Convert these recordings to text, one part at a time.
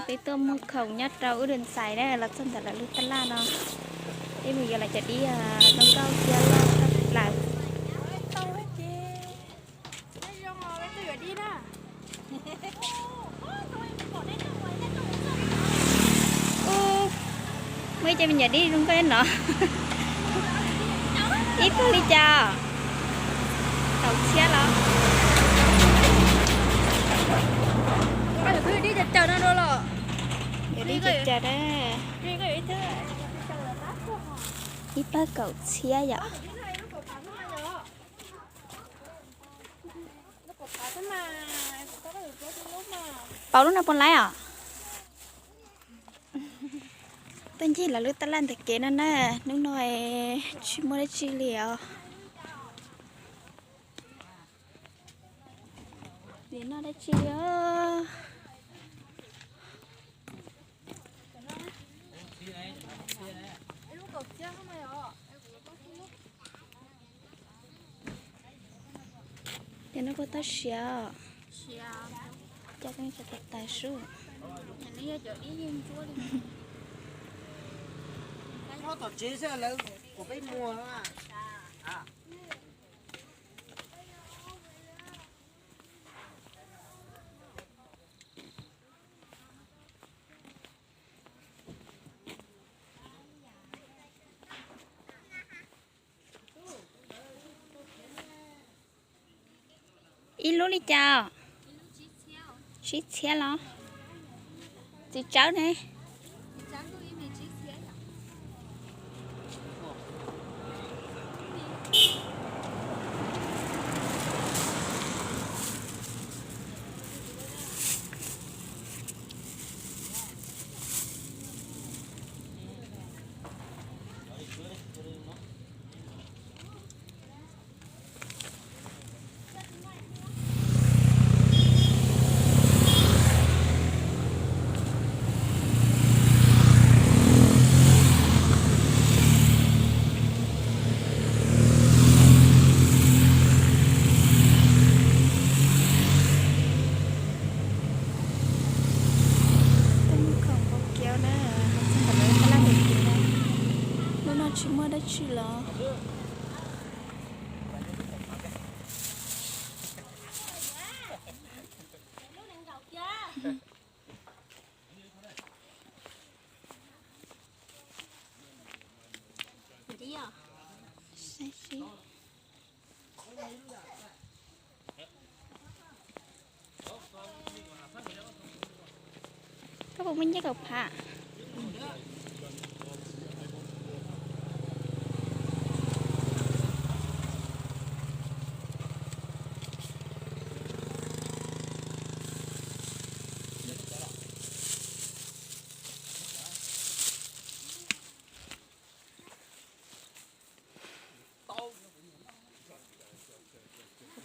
Peb tuaj muag khoom nyob rau ub dua ntxais na, los txog ntawm lawv lub taj laj no. Peb mus yuav lawv cov dib zoo nkauj cia loj tshaj plaws. Ub, muaj ib co me nyuam dib zoo nkauj no. Ib tug li cas? Kaum txhiab los? Yog dib cawv cawv na. Ib pawg kaum txhiab yom. Pauv lub no puas laib os? Tuaj ncig lawv lub taj laj ntawm kev no na, hnub no tsis muaj dab tsi li os. Tsis noj dab tsi li os. Ces noj kua txhiab siav, coj peb cov tais tais sub. Nyob tom tsev xwb lawv kom peb muag. Ib lub li cas? Tsib txhiab los? Txiv tsawb ne? Tuaj muag khoom npau kiav na, hos txog ntawm lawv taj laj ntawm kev na. Hnub no tsis muaj dab tsi los. Saib seb. Koj puas muaj nyiaj kaum phav?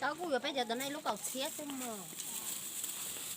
Tau kuj yuav peb cov tom no ib lub kaum txhiab xwb mog.